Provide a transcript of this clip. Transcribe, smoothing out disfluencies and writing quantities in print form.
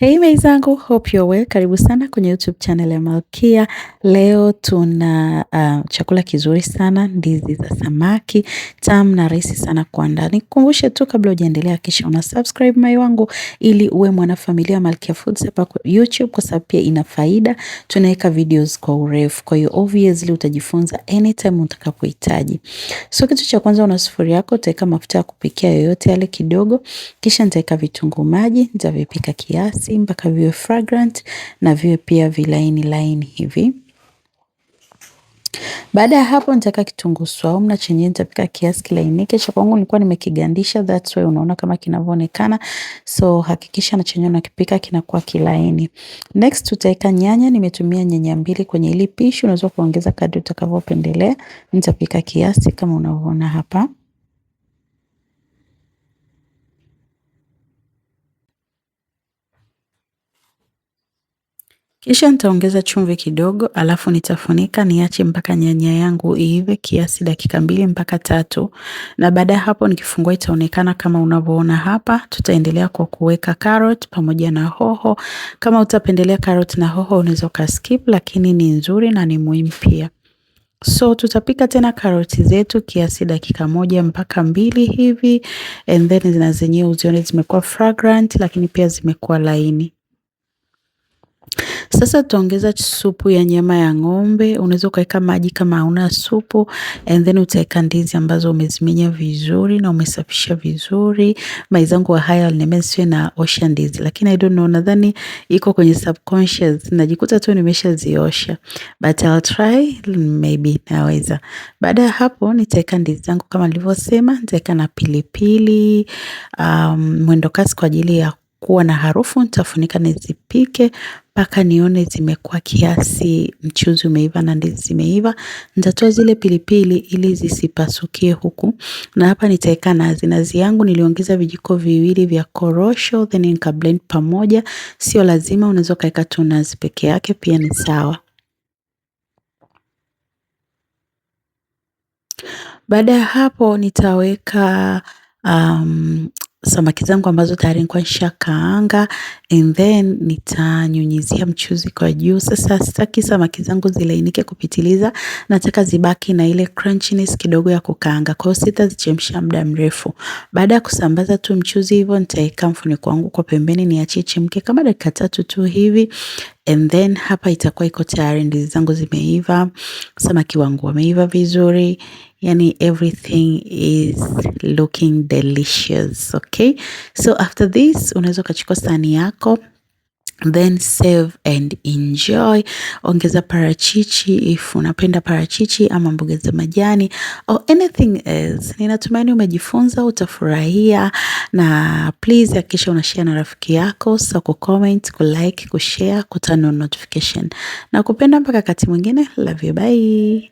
Hey zangu, hope you're well. Karibu sana kwenye YouTube channel ya Malkia. Leo tuna chakula kizuri sana, ndizi za samaki, tamu na rahisi sana kuandaa. Nikukumbushe tu kabla hujaendelea, kisha una subscribe mai wangu ili uwe mwanafamilia Malkia Foods hapa kwa YouTube, kwa sababu pia ina faida. Tunaweka videos kwa urefu, kwa hiyo obviously utajifunza anytime utakapohitaji. So kitu cha kwanza, una sufuria yako, utaweka mafuta ya kupikia yoyote yale kidogo, kisha nitaweka vitunguu maji, nitavipika kiasi mpaka viwe fragrant na viwe pia vilaini laini hivi. Baada ya hapo nitaweka kitunguu swaumu na chenyewe nitapika kiasi kilainike. Cha kwangu nilikuwa nimekigandisha, that's why unaona kama kinavyoonekana. So hakikisha na chenyewe unakipika kinakuwa kilaini. Next tutaweka nyanya, nimetumia nyanya 2 kwenye hili pishi, unaweza kuongeza kadri utakavyopendelea. Nitapika kiasi kama unavyoona hapa. Kisha nitaongeza chumvi kidogo, alafu nitafunika niache mpaka nyanya yangu iive kiasi dakika 2 mpaka 3. Na baada ya hapo nikifungua itaonekana kama unavyoona hapa. Tutaendelea kwa kuweka carrot pamoja na hoho. Kama utapendelea carrot na hoho unaweza ukaskip, lakini ni nzuri na ni muhimu pia. So tutapika tena karoti zetu kiasi dakika 1 mpaka 2 hivi, and then na zenyewe uzione zimekuwa fragrant, lakini pia zimekuwa laini. Sasa tutaongeza supu ya nyama ya ng'ombe. Unaweza ukaweka maji kama hauna supu, and then utaweka ndizi ambazo umezimenya vizuri na umesafisha vizuri. Maizangu wa haya waliniambia nisiwe na osha ndizi, lakini I don't know, nadhani iko kwenye subconscious, najikuta tu nimeshaziosha, but I'll try, maybe naweza. Baada ya hapo nitaweka ndizi zangu kama nilivyosema, nitaweka na pilipili, mwendo kasi kwa ajili ya kuwa na harufu. Nitafunika nizipike mpaka nione zimekuwa kiasi, mchuzi umeiva na ndizi zimeiva. Nitatoa zile pilipili ili zisipasukie huku. Na hapa nitaweka nazi. Nazi yangu niliongeza vijiko 2 vya korosho, then nika blend pamoja. Sio lazima, unaweza ukaweka tu nazi peke yake pia ni sawa. Baada ya hapo nitaweka samaki zangu ambazo tayari nilikuwa nishakaanga, and then nitanyunyizia mchuzi kwa juu. Sasa sitaki samaki zangu zilainike kupitiliza, nataka zibaki na ile crunchiness kidogo ya kukaanga. Kwa hiyo sitazichemsha muda mrefu. Baada ya kusambaza tu mchuzi hivyo, nitaweka mfuniko wangu kwa pembeni niachie ichemke kama dakika 3 tu hivi, and then hapa itakuwa iko tayari. Ndizi zangu zimeiva, samaki wangu wameiva vizuri. Yani everything is looking delicious. Okay, so after this unaweza ukachukua sahani yako, then serve and enjoy. Ongeza parachichi if unapenda parachichi ama mboga za majani or anything else. Ninatumaini umejifunza, utafurahia, na please hakikisha unashare na rafiki yako, so ku comment, ku like, ku share, ku turn on notification. Na kupenda mpaka wakati mwingine, love you, bye.